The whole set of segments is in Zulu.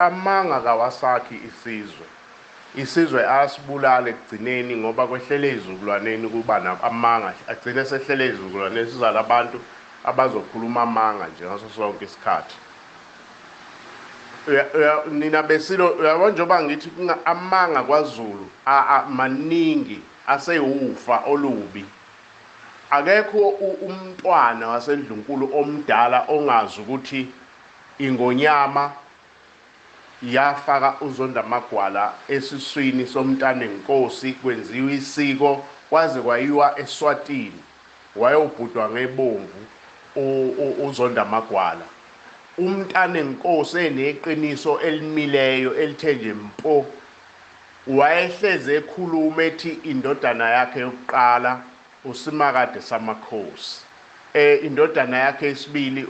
Amanga kawasakhi isizwe. Isizwe ayasibulala ekugcineni ngoba kwehlele ey'zukulwaneni ukuba amanga agcine esehlele ey'zukulwaneni sizale abantu abazokhuluma amanga nje ngaso sonke isikhathi. Nina besilo uyabona njengoba ngithi amanga kwaZulu maningi asewufa olubi. Akekho umntwana waseNdlunkulu omdala ongazi ukuthi iNgonyama yafaka uZondamagwala esiswini somntanenkosi kwenziwa isiko kwaze kwayiwa eSwatini wayobhudwa ngebomvu uZondamagwala. Umntanenkosi eneqiniso elimileyo elithe nje mpo wayehleze ekhuluma ethi indodana yakhe yokuqala uSimakade Samakhosi. Indodana yakhe yesibili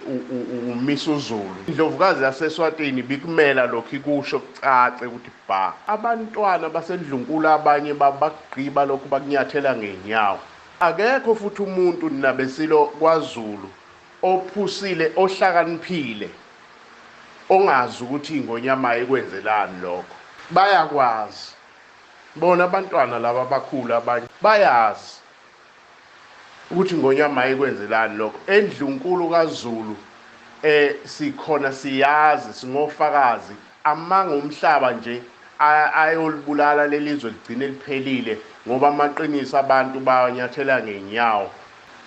uMisuzulu. Indlovukazi yaseSwatini ibikumela lokhu ikusho kucace ukuthi bha. Abantwana baseNdlunkulu abanye bakugqiba lokhu bakunyathela ngey'nyawo. Akekho futhi umuntu nina beSilo kwaZulu ophusile ohlakaniphile ongazi ukuthi iNgonyama ikwenzelani lokho. Bayakwazi. Bona abantwana laba abakhulu abanye bayazi ukuthi Ngonyama ayikwenzelani lokho. Endlunkulu kaZulu sikhona siyazi singofakazi amanga umhlaba nje ayolibulala lelizwe ligcine liphelile ngoba amaqiniso abantu bawanyathela ngenyawo.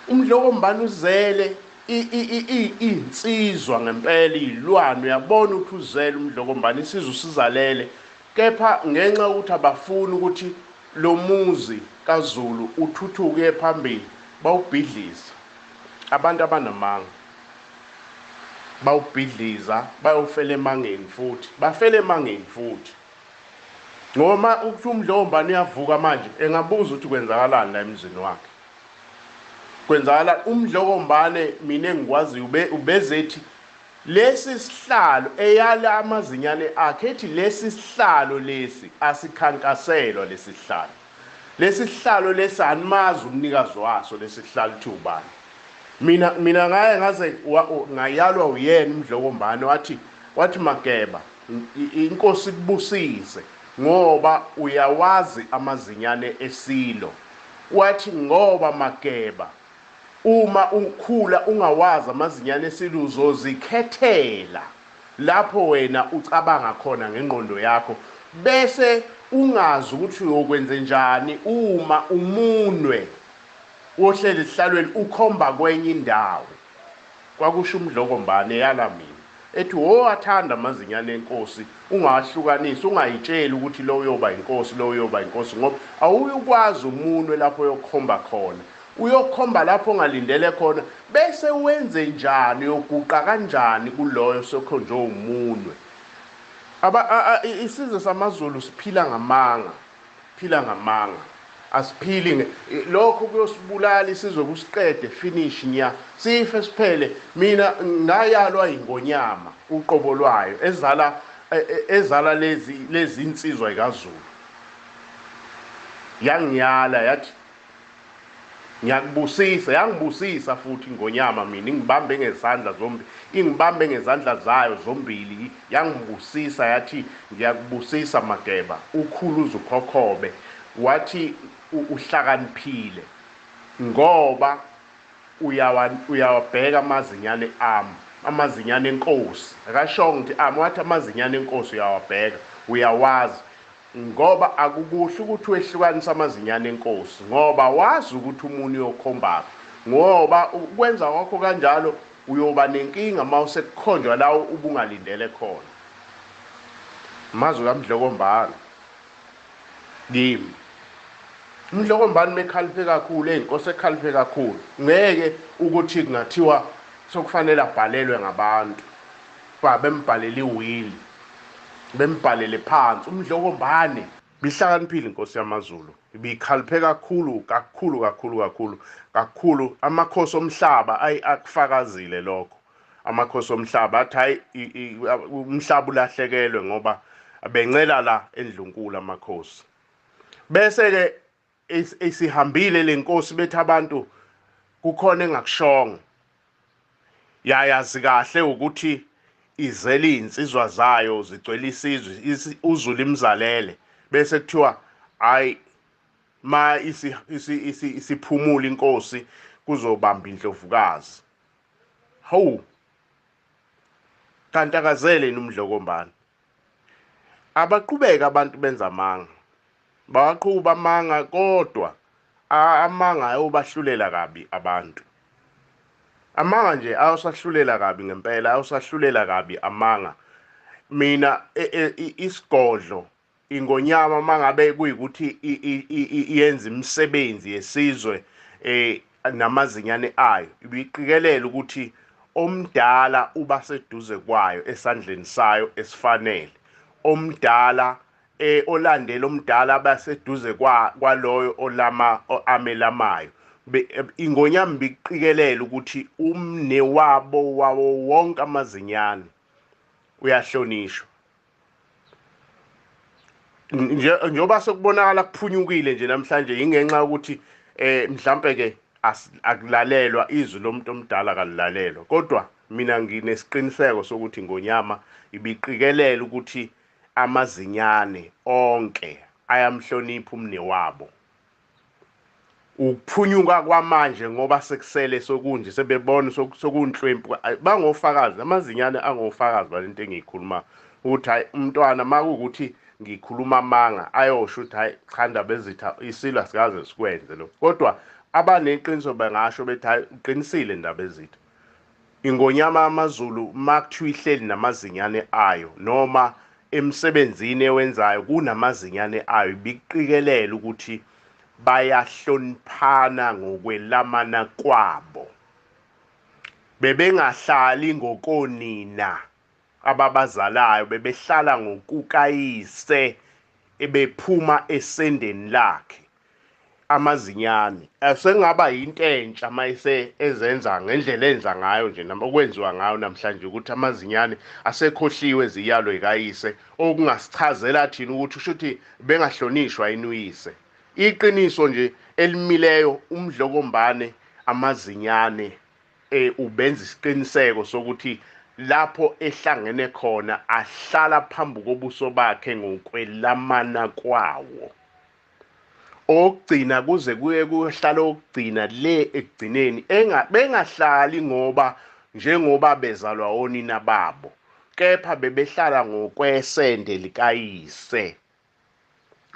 Umdlokombane uzele insizwa ngempela izilwane uyabona ukuthi uzele umdlokombane isizwe usizalele kepha ngenxa yokuthi abafuni ukuthi lo muzi kaZulu uthuthuke phambili bawubhidliza. Abantu abanamanga bawubhidliza bayofela emangeni futhi bafele emangeni futhi ngoba ukuthi umdlokombane uyavuka manje engabuza ukuthi kwenzakalani la emzini wakhe. Kwenzakala umdlokombane mina engikwaziyo ubezethi lesi sihlalo eyala amazinyane akhe ethi lesi sihlalo lesi asikhankaselwa lesi sihlalo. Lesi sihlalo lesi animazi umnikazi waso lesi sihlalo uthi ubani. Mina ngaye ngaze ngayalwa uyena umdlokombane wathi Mageba inkosi ikubusise ngoba uyawazi amazinyane esilo. Wathi ngoba Mageba uma ukhula ungawazi amazinyane esilo uzozikhethela lapho wena ucabanga khona ngengqondo yakho bese ungazi ukuthi uyokwenze njani uma umunwe wohleli esihlalweni ukhomba kwenye indawo. Kwakusho umdlokombane yala mina ethi wowathanda amazinyane enkosi ungawahlukanisi ungayitsheli ukuthi lo uyoba inkosi lo uyoba inkosi ngoba awuyukwazi umunwe lapho uyokhomba khona. Uyokhomba lapho ongalindele khona bese wenze njani uyoguqa kanjani kuloyo sokhonjwe umunwe. Isizwe samaZulu siphila ngamanga, phila ngamanga. Asiphili lokho kuyosibulala isizwe kusiqede finish nya sife siphele. Mina ngayalwa ingonyama uqobo lwayo ezala lezi insizwa ikaZulu. Yangiyala yathi ngiyakubusisa, yangibusisa futhi ingonyama mina ingibambe ngezandla zombili, ingibambe ngezandla zayo zombili yangibusisa yathi ngiyakubusisa Mageba ukhulu uzukhokhobe. Wathi uhlakaniphile ngoba uyawabheka amazinyane ami, amazinyane enkosi. Akashongo ukuthi ami, wathi amazinyane enkosi uyawabheka, uyawazi ngoba akukuhle ukuthi wehlukanise amazinyane enkosi ngoba wazi ukuthi umuntu uyokhombaphi, ngoba ukwenza kwakho kanjalo uyoba nenkinga uma usekukhonjwa la ubungalindele khona. Mazwi kaMdlokombane kimi. Umdlokombane mekhaliphe kakhulu, eyinkosi ekhaliphe kakhulu. Ngeke ukuthi kungathiwa sokufanele abhalelwe ngabantu. Ba bembhalele iwili, bembhalele phansi umdlokombane. Bihlakaniphile inkosi yamaZulu, ibikhaliphe kakhulu kakhulu kakhulu kakhulu kakhulu. Amakhosi omhlaba ayi akufakazile lokho. Amakhosi omhlaba athi hayi umhlaba ulahlekelwe ngoba bencela la endlunkulu amakhosi. Bese ke isihambile lenkosi bethi abantu kukhona engakushongo. Yayazi kahle ukuthi Izele iy'nsizwa zayo zigcwele isizwe, uZulu imzalele, bese kuthiwa hayi ma isiphumula inkosi kuzobamba indlovukazi. Hawu, kanti akazele yini uMdlokombane? Abaqhubeka abantu benza amanga, bawaqhuba amanga, kodwa amanga ayobahlulela kabi abantu. Amanga nje ayosahlulela kabi ngempela, ayosahlulela kabi amanga. Mina isigodlo ingonyama mangabe kuyikuthi iyenza imisebenzi yesizwe namazinyane ayo, ibiqikelela ukuthi omdala uba seduze kwayo esandleni sayo esifanele, omdala olandela omdala abaseduze kwaloyo olama amelamayo. Ingonyama ibiqikelela ukuthi umne wabo wawo wonke amazinyane uyahlonishwa. Njengoba sekubonakala kuphunyukile nje namhlanje, ingenxa yokuthi mhlambe ke akulalelwa izwi lomuntu omdala, kalilalelwa. Kodwa mina nginesiqiniseko sokuthi ingonyama ibiqikelela ukuthi amazinyane onke ayamhlonipha umne wabo. Ukuphunyuka kwamanje ngoba sekusele sokunje, sebebona sokunhlwempu, bangofakazi, amazinyane angofakazi balento engiyikhuluma, ukuthi hayi umntwana makuwukuthi ngikhuluma amanga ayosho ukuthi hayi cha ndaba ezitha isilo asikaze sikwenze lokho. Kodwa abaneqiniso bengasho bethi hayi uqinisile ndaba ezitha. Ingonyama yamaZulu makuthiwa ihleli namazinyane ayo noma emsebenzini ewenzayo kunamazinyane ayo, ibiqikelela ukuthi bayahloniphana ngokwelamana kwabo. Bebengahlali ngokonina ababazalayo, bebehlala ngokukayise ebephuma esendeni lakhe. Amazinyane asengaba yinto entsha mayise ezenza ngendlela enza ngayo nje okwenziwa ngayo namhlanje, ukuthi amazinyane asekhohliwe iziyalo zikayise, okungasichazela thina ukuthi usho ukuthi bengahlonishwa yini uyise. Iqiniso nje elimileyo, uMdlokombane amazinyane ubenza isiqiniseko sokuthi lapho ehlangene khona ahlala phambi kobuso bakhe ngokwelamana kwawo. Okugcina kuze kuye kuyohlala okugcina le ekugcineni, bengahlali ngoba njengoba bezalwa onina babo, kepha bebehlala ngokwesende likayise,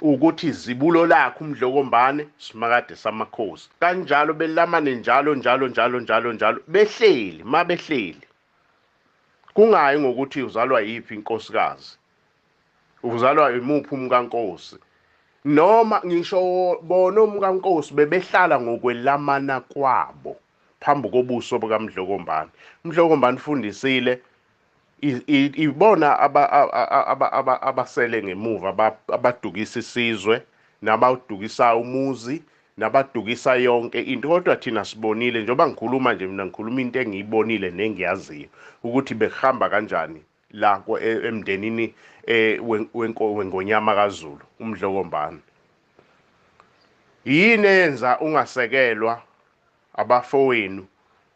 ukuthi izibulo lakhe uMdlokombane simakade samakhosi. Kanjalo belamane njalo njalo njalo njalo njalo, behleli mabehleli, kungayi ngokuthi uzalwa yiphi inkosikazi, uzalwa imuphi umkankosi, noma ngisho bona omkankosi bebehlala ngokwelamana kwabo phambi kobuso bukaMdlokombane. UMdlokombane ufundisile, ibona abasele ngemuva abadukisa isizwe, nabadukisa umuzi, nabadukisa yonke into. Kodwa thina sibonile, njengoba ngikhuluma nje mina ngikhuluma into engiyibonile nengiyaziyo ukuthi bekuhamba kanjani la emndenini wengonyama kaZulu uMdlokombane. Yini eyenza ungasekelwa abafowenu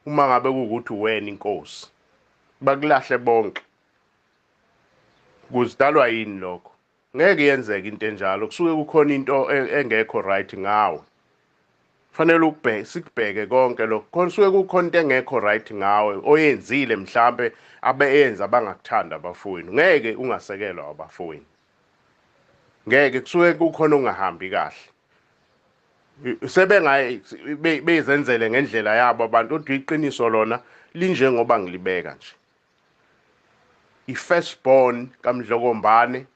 uma ngabe kuwukuthi wena inkosi? Bakulahle bonke. Kuzidalwa yini lokho? Ngeke yenzeke into enjalo, kusuke kukhona into engekho right ngawe. Fanele ukubheke, sikubheke konke lokho. Khona kusuke kukhona into engekho right ngawe oyenzile, mhlambe abeyenza abangakuthanda abafowenu. Ngeke ungasekelwa abafowenu, ngeke, kusuke kukhona ongahambi kahle. Sebengaye bezenzele ngendlela yabo abantu, kodwa iqiniso lona linjengoba ngilibeka nje. I-first born kaMdlokombane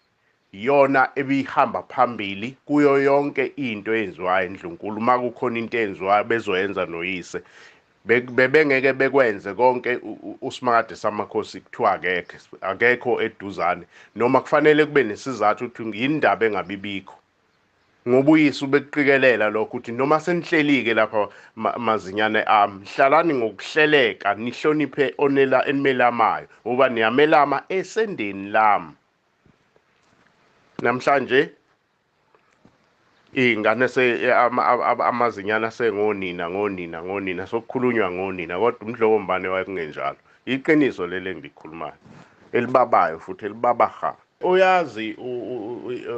iyona ebihamba phambili kuyo yonke into eyenziwayo endlunkulu. Uma kukhona into eyenziwayo bezoyenza noyise, bebengeke bekwenze konke usimakade samakhosi kuthiwa akekho eduzane, noma kufanele kube nesizathu ukuthi yindaba engabibikho, ngoba uyise ubekuqikelela lokho ukuthi noma senihlelike lapha mazinyane ami, hlalani ngokuhleleka, nihloniphe onela enimelamayo, ngoba niyamelama esendeni lami. Namhlanje iy'ngane amazinyane asengonina ngonina ngonina, sokukhulunywa ngonina, kodwa uMdlokombane wayekungenjalo. Iqiniso leli engilikhulumayo. Elibabayo futhi elibaba ha. Uyazi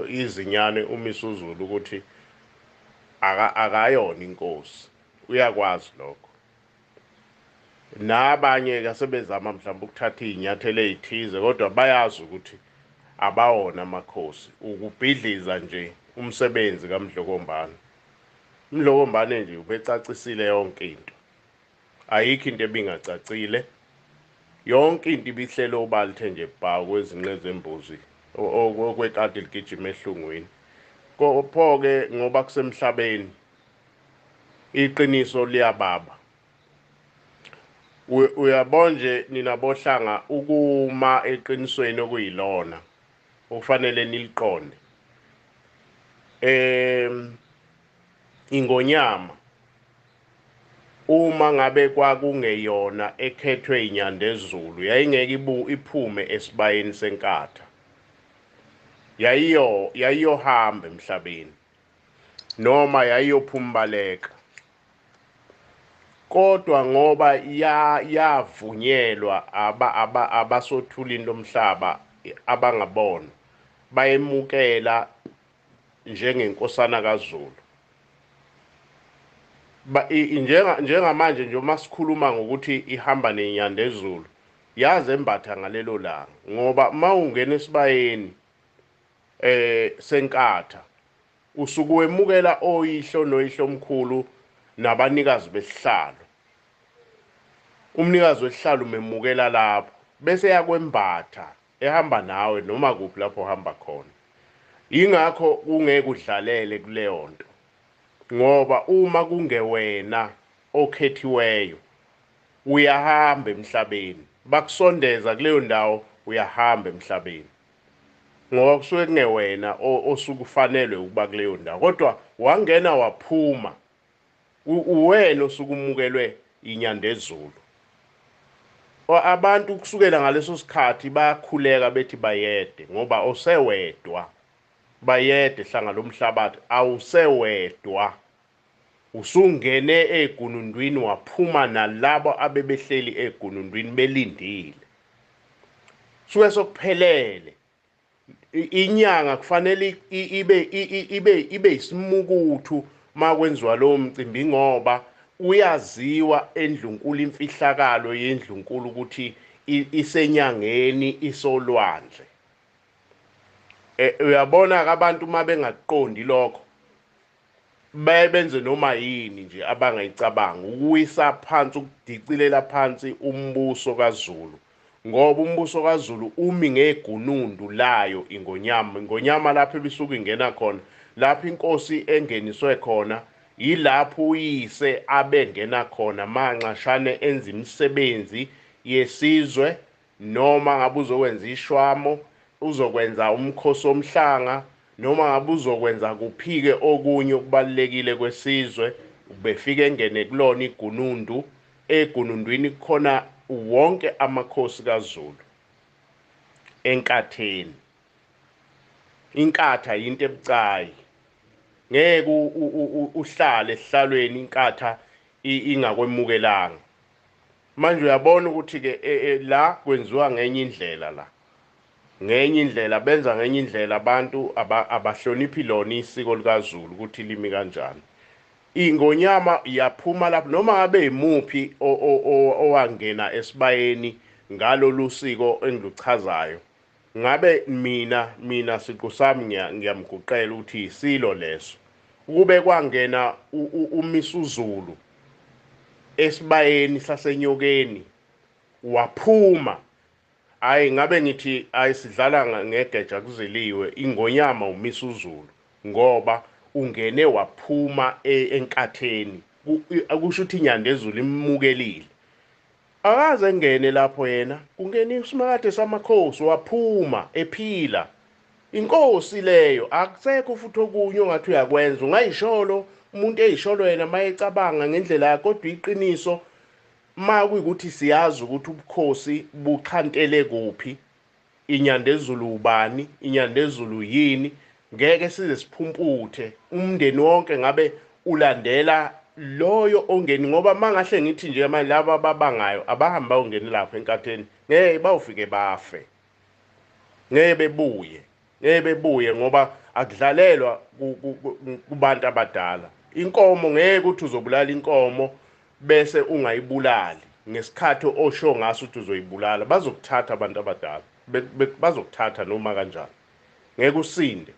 izinyane uMisuzulu ukuthi akayona inkosi, uyakwazi lokho. Nabanye-ke asebezama mhlawumbe ukuthatha iy'nyathelo ey'thize, kodwa bayazi ukuthi abawona amakhosi, ukubhidliza nje umsebenzi kaMdlokombane. UMdlokombane nje ubecacisile yonke into, ayikho into ebingacacile, yonke into ibihlele obalithe nje bha kwezinqe zembuzi okwekati ligijima ehlungwini. Pho-ke ngoba kusemhlabeni iqiniso liyababa. Uyabona nje nina bohlanga ukuma eqinisweni okuyilona okufanele niliqonde. Ingonyama uma ngabe kwakungeyona ekhethwe iNyandezulu yayingeke iphume esibayeni senkatha, yayiyohamba emhlabeni noma yayiyophumbaleka, kodwa ngoba yavunyelwa abasothulini lomhlaba abangabona bayemukela njengenkosana kaZulu. Njengamanje nje uma sikhuluma ngokuthi ihamba neNyandezulu, yaze embatha ngalelo langa, ngoba uma ungena esibayeni senkatha usuke wemukela oyihlo noyihlomkhulu nabanikazi besihlalo. Umnikazi wesihlalo umemukela lapho bese yakwembatha ehamba nawe noma kuphi lapho uhamba khona. Ingakho kungeke udlalele kuleyo nto, ngoba uma kungewena okhethiweyo uyahamba emhlabeni, bakusondeza kuleyo ndawo, uyahamba emhlabeni, ngoba kusuke kungewena osuke ufanelwe ukuba kuleyo ndawo, kodwa wangena waphuma uwena osuke umukelwe iNyandezulu. Abantu kusukela ngaleso sikhathi bayakhuleka bethi bayede, ngoba osewedwa bayede hlanga lomhlabathi, awusewedwa, usungene egunundwini waphuma nalabo abebehleli egunundwini belindile. Suke sokuphelele. Inyanga kufanele ibe isimukuthu makwenziwa lowo mcimbi, ngoba uyaziwa endlunkulu imfihlakalo yendlunkulu ukuthi isenyangeni isolwandle. Uyabona ke abantu uma bengaqondi lokho baye benze noma yini nje abangayicabanga, ukuwisa phansi, ukudicilela phansi umbuso kaZulu, ngoba umbuso kaZulu umi ngegunundu layo ingonyama. Ingonyama lapho ebisuke ingena khona, lapho inkosi engeniswe khona, yilapho uyise abengena khona manxashane enza imisebenzi yesizwe, noma ngabe uzokwenza ishwamo, uzokwenza umkhosi womhlanga, noma ngabe uzokwenza kuphike okunye okubalulekile kwesizwe, ubefike engene kulona igunundu. Egunundwini kukhona wonke amakhosi kaZulu enkatheni. Inkatha yinto ebucayi, ngeke uhlale esihlalweni inkatha ingakwemukelanga. Manje uyabona ukuthi ke la kwenziwa ngenye indlela, la ngenye indlela benza ngenye indlela, abantu abahloniphi lona isiko likaZulu ukuthi limi kanjani. Ingonyama yaphuma lapho noma ngabe imuphi owangena esibayeni ngalolu siko engiluchazayo, ngabe mina siqu sami ngiyamguqela ukuthi isilo leso. Ukube kwangena uMisuzulu esibayeni sasenyokeni waphuma, hayi ngabe ngithi ayisidlala ngegeja kuziliwe, ingonyama uMisuzulu, ngoba ungene waphuma enkatheni, akusho ukuthi iNyandezulu imukelile. Akaze engene lapho yena, kungena uSimakade samakhosi waphuma ephila. Inkosi leyo, akusekho futhi okunye ongathi uyakwenza, ungayisholo umuntu eyisholo yena mayecabanga ngendlela yakhe, kodwa iqiniso makuyikuthi siyazi ukuthi ubukhosi buxhantele kuphi, iNyandezulu ubani, iNyandezulu yini, ngeke size siphumputhe umndeni wonke ngabe ulandela loyo ongeni, ngoba mangahle ngithi nje manje laba ababangayo abahamba bayongena lapha enkatheni, ngeke bawufike bafe. Ngeke bebuye, ngeke bebuye ngoba akudlalelwa kubantu abadala. Inkomo ngeke uthi uzobulala inkomo bese ungayibulali ngesikhathi osho ngaso ukuthi uzoyibulala. Bazokuthatha abantu abadala, bazokuthatha noma kanjani, ngeke usinde.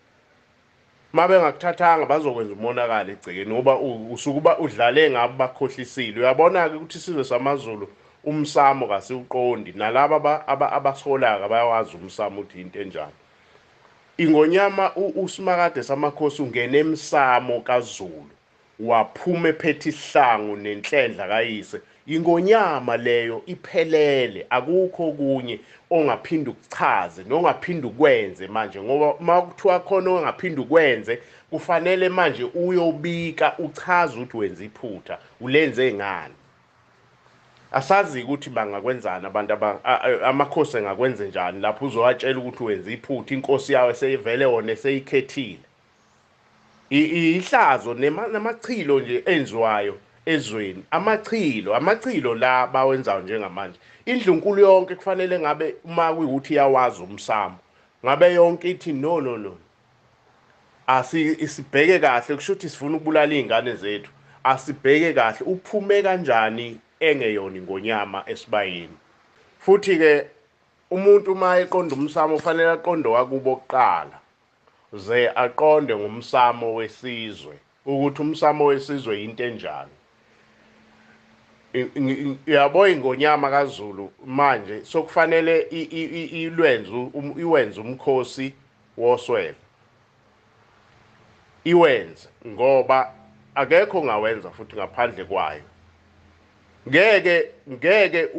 Uma bengakuthathanga bazokwenza umonakalo egcekeni ngoba usuke udlale ngabo, bakhohlisile. Uyabona-ke ukuthi isizwe samaZulu umsamo kasiwuqondi, nalaba abasiholayo abayawazi umsamo ukuthi into enjani. Ingonyama uSimakade samakhosi ungene emsamo kaZulu, waphuma ephethe isihlangu nenhlendla kayise. Ingonyama leyo iphelele, akukho okunye ongaphinda ukuchaze nongaphinde ukwenze manje, ngoba uma kuthiwa khona ongaphinda ukwenze kufanele manje uyobika uchaze ukuthi wenza iphutha, ulenze ngani. Asazi ukuthi bangakwenzani abantu, amakhosi engakwenze njani lapho uzowatshela ukuthi wenza iphutha, inkosi yawo eseyivele wona eseyikhethile. Ihlazo namachilo nje enziwayo ezweni, amachilo la bawenzayo njengamanje. Indlunkulu yonke kufanele ngabe uma kuyukuthi iyawazi umsamo, ngabe yonke ithi no no no, asibheke kahle, kusho ukuthi sifuna ukubulala izingane zethu, asibheke kahle uphume kanjani engeyona ingonyama esibayeni. Futhi ke umuntu uma eqonda umsamo kufanele aqonde wakubo kuqala, ze aqonde ngomsamo wesizwe ukuthi umsamo wesizwe into enjani. Uyabo ingonyama kaZulu manje sokufanele iwenze umkhosi woswele, iwenze ngoba akekho ongawenza futhi ngaphandle kwayo. Ngeke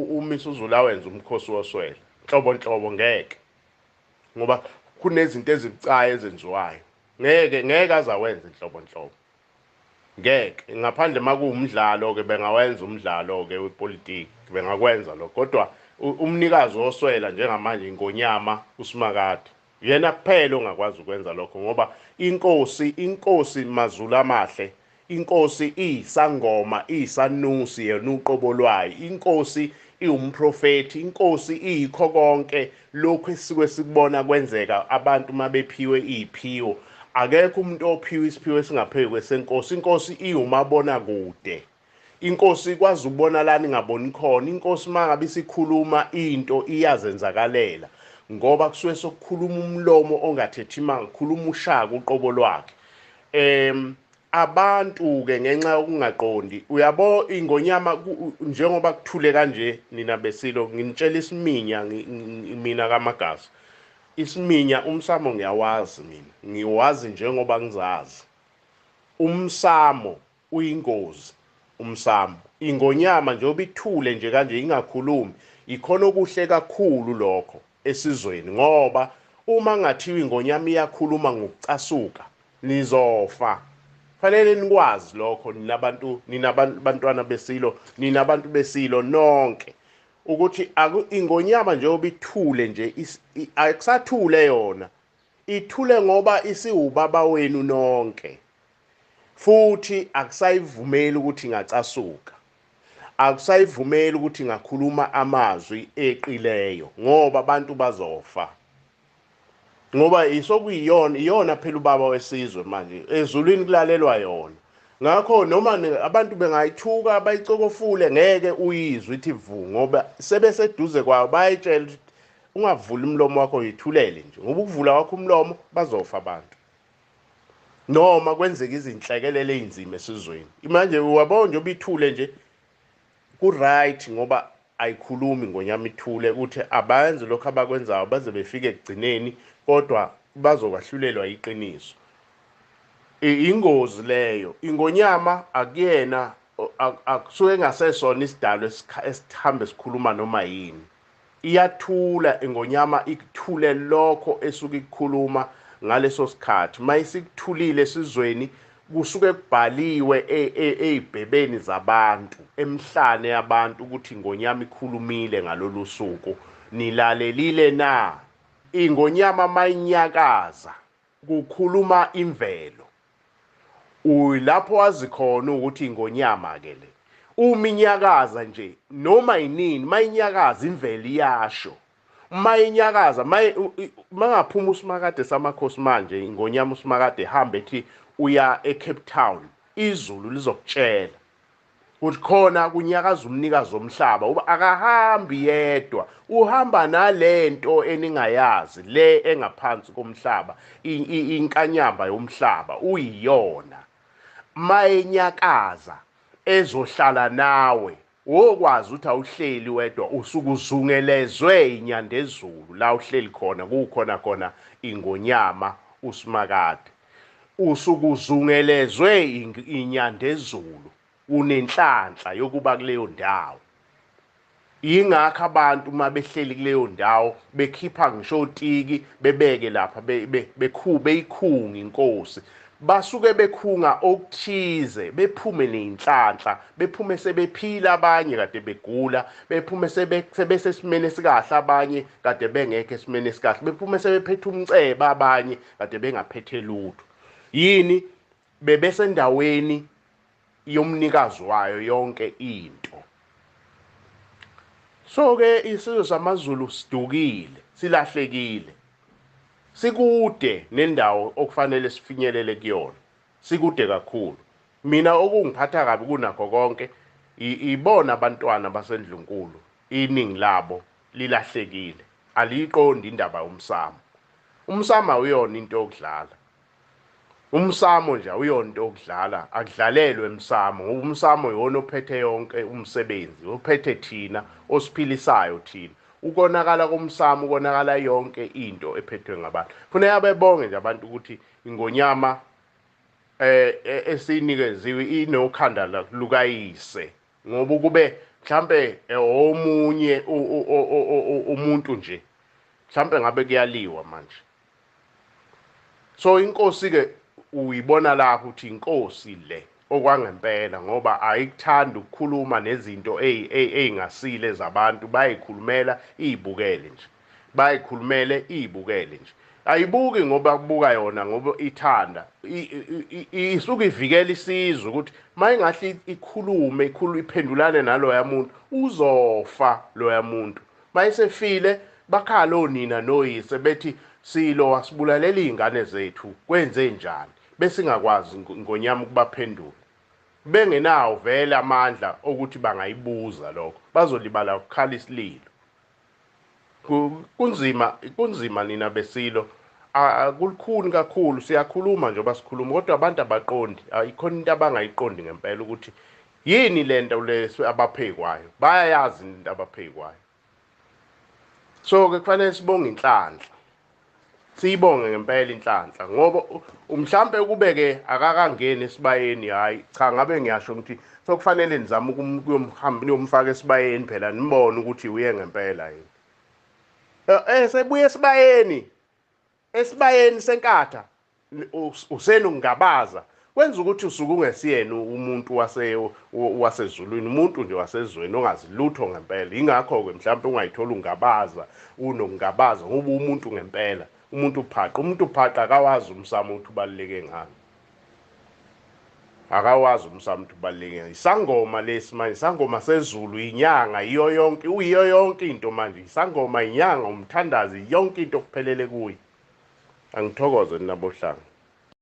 uMisuzulu awenze umkhosi woswele nhlobo nhlobo, ngeke, ngoba kunezinto ezibucayi ezenziwayo. Ngeke azawenze nhlobo nhlobo, ngeke. Ngaphandle makuwumdlalo ke bengawenza umdlalo ke wepolitiki, bengakwenza lokho, kodwa umnikazi woswela njengamanje ingonyama uSimakade, yena kuphela ongakwazi ukwenza lokho, ngoba inkosi Mazulu amahle, inkosi iyisangoma, iyisanusi yena uqobo lwayo, inkosi iwumprofethi, inkosi iyikho konke lokhu esike sikubona kwenzeka abantu mabephiwe iziphiwo. Akekho umuntu ophiwe isiphiwo esingaphezulu kwesenkosi. Inkosi iwumabona kude, inkosi ikwazi ukubona lana ingaboni khona. Inkosi mangabe isikhuluma into iyazenzakalela, ngoba kusuke sokukhuluma umlomo ongathethi manga, kukhuluma uShaka uqobo lwakhe. Abantu ke ngenxa yokungaqondi, uyabo ingonyama njengoba kuthule kanje nina besilo, nginitshela isiminya mina kaMagasa, isiminya umsamo ngiyawazi mina, ngiwazi njengoba ngizazi. Umsamo uyingozi, umsamo. Ingonyama njengoba ithule nje kanje ingakhulumi, ikhona okuhle kakhulu lokho esizweni, ngoba uma ngathiwa ingonyama iyakhuluma ngokucasuka nizofa. Fanele nikwazi lokho nina bantu, nina bantwana besilo, nina bantu besilo nonke, ukuthi ingonyama njengoba ithule nje akusathule yona, ithule ngoba isiwubaba wenu nonke, futhi akusayivumeli ukuthi ingacasuka, akusayivumeli ukuthi ingakhuluma amazwi eqileyo, ngoba abantu bazofa. Ngoba isokuyiyona, iyona phela ubaba wesizwe manje, ezulwini kulalelwa yona. Ngakho noma abantu bengayithuka bayicokofule, ngeke uyizwe ithi vu, ngoba sebeseduze kwayo bayitshela ukuthi ungavuli umlomo wakho, yithulele nje, ngoba ukuvula kwakho umlomo bazofa abantu, noma kwenzeka izinhlekelele ezinzima esizweni. Manje uyabona nje ubithule nje ku right, ngoba ayikhulumi ngonyama, ithule ukuthi abayenze lokho abakwenzayo baze befike ekugcineni, kodwa bazokwahlulelwa iqiniso. Ingozi leyo. Ingonyama akuyena, akusuke ngasesona isidalo esithambe sikhuluma noma yini. Iyathula ingonyama, ikuthule lokho esuke ikukhuluma ngaleso sikhathi. Mayisikuthulile esizweni kusuke kubhaliwe ezibhebeni zabantu, emhlane yabantu, ukuthi ingonyama ikhulumile ngalolu suku, nilalelile na? Ingonyama mayinyakaza kukhuluma imvelo. Uyilapho wazi khona ukuthi ingonyama ke le. Uma inyakaza nje noma yinini, mayinyakaza imvelo iyasho. Uma inyakaza, mangaphuma uSimakade samakhosi manje, ingonyama uSimakade ehambe ethi uya eCape Town, izulu lizokutshela ukuthi khona kunyakaza umnikazi womhlaba. Uba akahambi yedwa, uhamba nalento eningayazi le engaphansi komhlaba, inkanyamba yomhlaba uyiyona. Mayenyakaza ezohlala nawe, wokwazi ukuthi awuhleli wedwa, usuke uzungelezwe inyandezulu la uhleli khona, kukhona khona ingonyama uSimakade, usuke uzungelezwe inyandezulu, unenhlanhla yokuba kuleyo ndawo. Yingakho abantu uma behleli kuleyo ndawo bekhipha ngisho otiki bebeke lapha, beyikhunga inkosi, basuke bekhunga okuthize, bephume ney'nhlanhla, bephume sebephila abanye kade begula, bephume sebesesimeni esikahle abanye kade bengekho esimeni esikahle, bephume sebephethe umcebo abanye kade bengaphethe lutho. Yini? Bebesendaweni yomnikazi wayo yonke into. So-ke isizwe samaZulu sidukile, silahlekile, sikude nendawo okufanele sifinyelele kuyona, sikude kakhulu. Mina okungiphatha kabi kunakho konke ibona abantwana basendlunkulu, iningi labo lilahlekile, aliyiqondi indaba yomsamo. Umsamo awuyona into yokudlala, umsamo nje awuyona into yokudlala, akudlalelwe emsamo, ngoba umsamo iwona ophethe yonke umsebenzi, ophethe thina, osiphilisayo thina. Ukonakala komsamo ukonakala yonke into ephethwe ngabantu. Kufuneka bebonge nje abantu ukuthi ingonyama esiyinikeziwe inokhanda lukayise, ngoba ukube mhlambe omunye umuntu nje mhlambe ngabe kuyaliwa manje. So inkosi ke uyibona lapho ukuthi inkosi le okwangempela, ngoba ayikuthandi ukukhuluma nezinto ey'ngasile zabantu, bayikhulumela iy'bukele nje, bayikhulumele iy'bukele nje. Ayibuki ngoba kubuka yona, ngoba ithanda, isuke ivikela isizwe ukuthi mayingahle ikhulume, iphendulane naloya muntu, uzofa loya muntu. Mayesefile bakhala onina noyise bethi silo wasibulalela iy'ngane zethu, kwenze njani? Besingakwazi ngonyama ukubaphendula, bengenawo vele amandla okuthi bangayibuza lokho, bazolibala ukukhala isililo. Kunzima, kunzima nina besilo, kulukhuni kakhulu. Siyakhuluma njengoba sikhuluma, kodwa abantu abaqondi, ikhona into abangayiqondi ngempela ukuthi yini lento le abaphekwayo, bayayazi into abaphekwayo. So ke kufanele sibonge inhlanhla, siyibonge ngempela inhlanhla, ngoba mhlambe kube-ke akakangeni esibayeni, hhayi cha, ngabe ngiyasho ukuthi sokufanele nizame niyomfaka esibayeni phela, nibone ukuthi uye ngempela yini. Sebuye esibayeni, esibayeni senkatha, usenokungabaza, kwenza ukuthi usuke ungesiyena umuntu wasezulwini, umuntu nje wasezweni ongazi lutho ngempela. Yingakho-ke mhlawumbe ungayithola ungabaza, unokungabaza, ngoba umuntu ngempela, umuntu uphaqa, umuntu uphaqa akawazi umsamo ukuthi ubaluleke ngani, akawazi umsamo ukuthi ubaluleke ngani. Isangoma lesi manje, isangoma sezulu, inyanga, iyo yonke, uyiyo yonke into manje, isangoma, inyanga, umthandazi, yonke into kuphelele kuye. Angithokoze nina bohlanga.